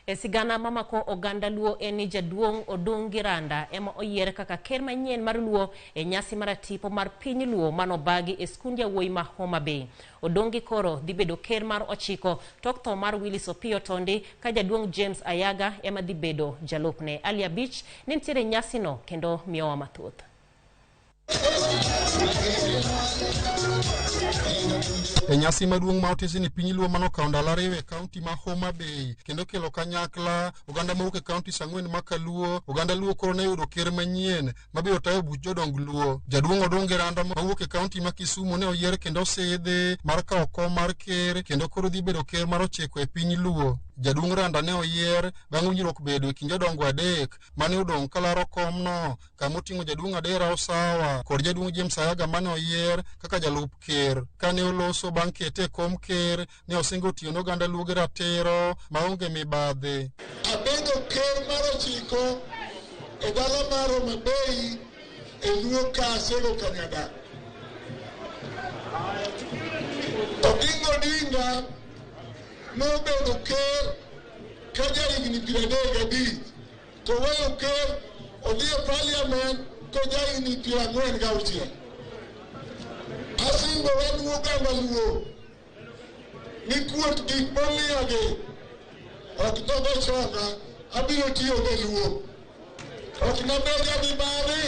E sigana mamako oganda Luo en ni jaduong' Odungi Randa ema oyier kaka ker manyien mar Luo e nyasi mar atipo mar piny Luo manobagi e skund yawuoyi ma Homa Bay. Odungi koro dhi bedo ker mar ochiko tok tho mar Willis Opiyo Tondi ka jaduong' James Ayaga ema dhi bedo jalupne. Ali Abich ne nitiere e nyasino kendo miyowa mathoth. E nyasi maduong' ma otisi ni piny Luo manokawo ndalo ariyo e kaunti ma Homa Bay kendo kelo kanyakla oganda mawuok e kauntis ang'wen ma Kaluo, oganda Luo koro ne yudo ker manyien mabiro tayo buch jodong Luo. Jaduong' Odungi Randa mawuok e kaunti ma Kisumu ne oyier kendo osidhi mar kawo kom mar ker kendo koro dhi bedo ker mar ochiko e piny Luo. Jaduong' Randa ne oyier bang' winjruok bedo e kind jodongo adek mane odong' kalaro komno kama oting'o jaduong' Adera Osawa kod jaduong' James Ayaga mane oyier kaka jalup ker. Kane oloso bang' kete e kom ker, ne osingo tiyo ne oganda Luo gi ratiro maonge mibadhi. Abedo ker mar ochiko e dala mar Homa Bay e Luo ka Asego Kanyadak. Oginga Odinga nobedo ker ka jahigni 35 to weyo ker odhi e parliament ko jahigni 46. Asingora nu oganda Luo ni kuot gik momiyagi ok nogo chonga, abiro tiyo gi Luo. Ok nabed jamibadhi,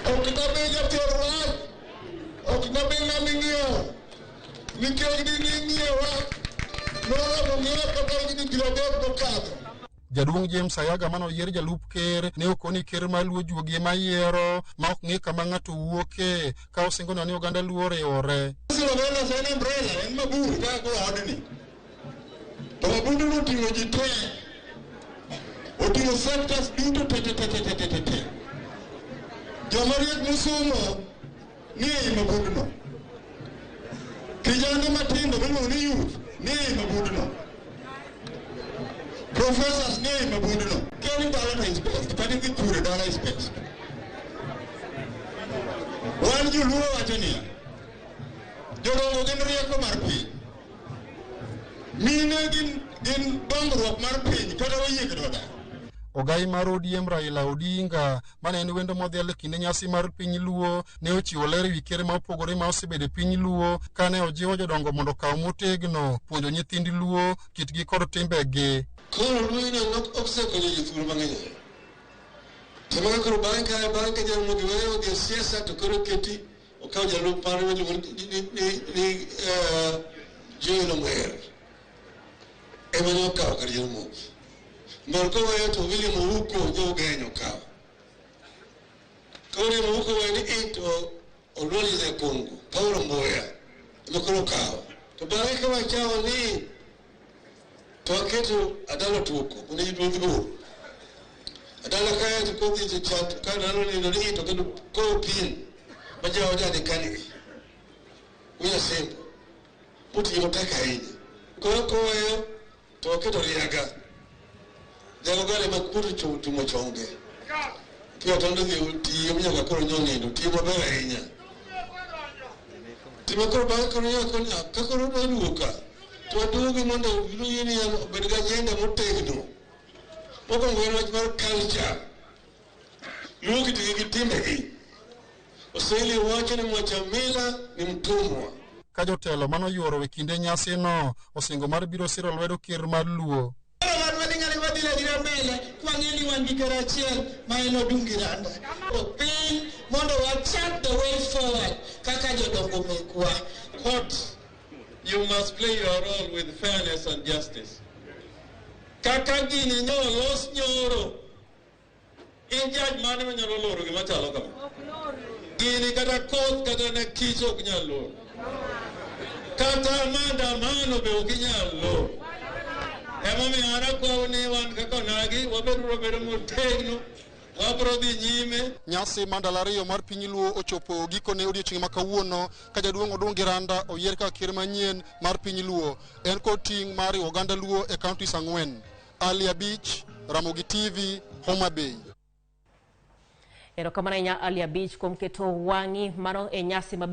ok nabed jater wach, ok nabed ng'ama ing'iewo. Nikech dining'iewa noromo ng'iewa kata higni 30 mokadho. Jaduong' James Ayaga mane oyier jalup ker ne okoni ker mar Luo juogi ema yiero ma ok ng'e kama ng'ato wuoke ka osingo ni oganda Luo oriwore. Silobela en umbrella, en mabur kaka koro odni. To mabundu no oting'o ji te. Oting'o sectors duto te te te te te te te. Joma riek mosomo ni ei mabundno. Kijande matindo miluongo ni youth ni ei mabundno. Professors ni ei mabundno. Keni dala to is best, kata idhi puro dala is best. Wan joluo wacho niya, jodongo gin rieko mar piny. Mine gin dongruok mar piny kata wayie kata wadak. Ogai mar ODM Raila Odinga mane en wendo modhial e kinde nyasi mar piny Luo ne ochiwo ler ewi ker ma opogore ma osebedo e piny Luo kane ojiwo jodongo mondo okaw motegno puonjo nyithind Luo kitgi kod timbegi. Koro Luo ino ok osekonyo jothur mang'eny. To mano koro bang' ka bang' ka Jaramogi weyo odhi e siasa to koro keti okawo jalup mare miluongo ni Joel Omwer ema ne okawo kar Jaramogi. Mor koweyo to William Ouko jo Ugenya okawo. Ka William Ouko oweyo ni i to Oluol Nyakongo, Paulo Mboya ema koro okawo. To bang'e ka wachawo ni to waketo Adala Tuoko mane ruodh Gor. Adala kae to kodhi to chat ka Adala onindo ni to kendo kowo pien ma jaoda ni kani. Wuya Sembo motiyo matek ahinya. Koro koweyo to waketo Riaga. Jago gale ma kuto tumo chonge. Pia tondo dhi tiyo nyaka koro nyonindo tiyo maber ahinya. Timo koro bang'e koro nyaka ka koro oduoka to waduogi mondo Luo Union obed gi agenda motegno. Mokwongo en wach mar culture. Luo kitgi gi timbegi. Waswahili wacho ni mwacha mila ni mtumwa. Ka jotelo manoyuoro e kinde nyasino osingo mar biro siro lwedo ker mar Luo. Wan wadhi wadhi adhira mbele kwang'e ni wan gi ker achiel ma en Odungi Randa. Piny mondo wa chart the way forward kaka jodongo mekwa. Court, you must play your role with fairness and justice. Kaka gini nyo los nyoro, in judge mane manyalo loro gima chalo kama? Gini kata koth kata ne kich ok nyal loro. Kata maandamano be ok inyal loro. Emomiyo an akwau ni wan kaka onagi wabeduru abedo motegno, wabro dhi nyime. Nyasi mar ndalo ariyo mar piny Luo ochopo gikone odiochieng' ma kawuono ka jaduong' Odungi Randa oyier kaka ker manyien mar piny Luo. En kod ting' mar riwo oganda Luo e kauntis ang'wen. Ali Abich, Ramogi TV, Homa Bay. Erokamano ahinya Ali Abich kuom keto wang'i mano e nyasi mabende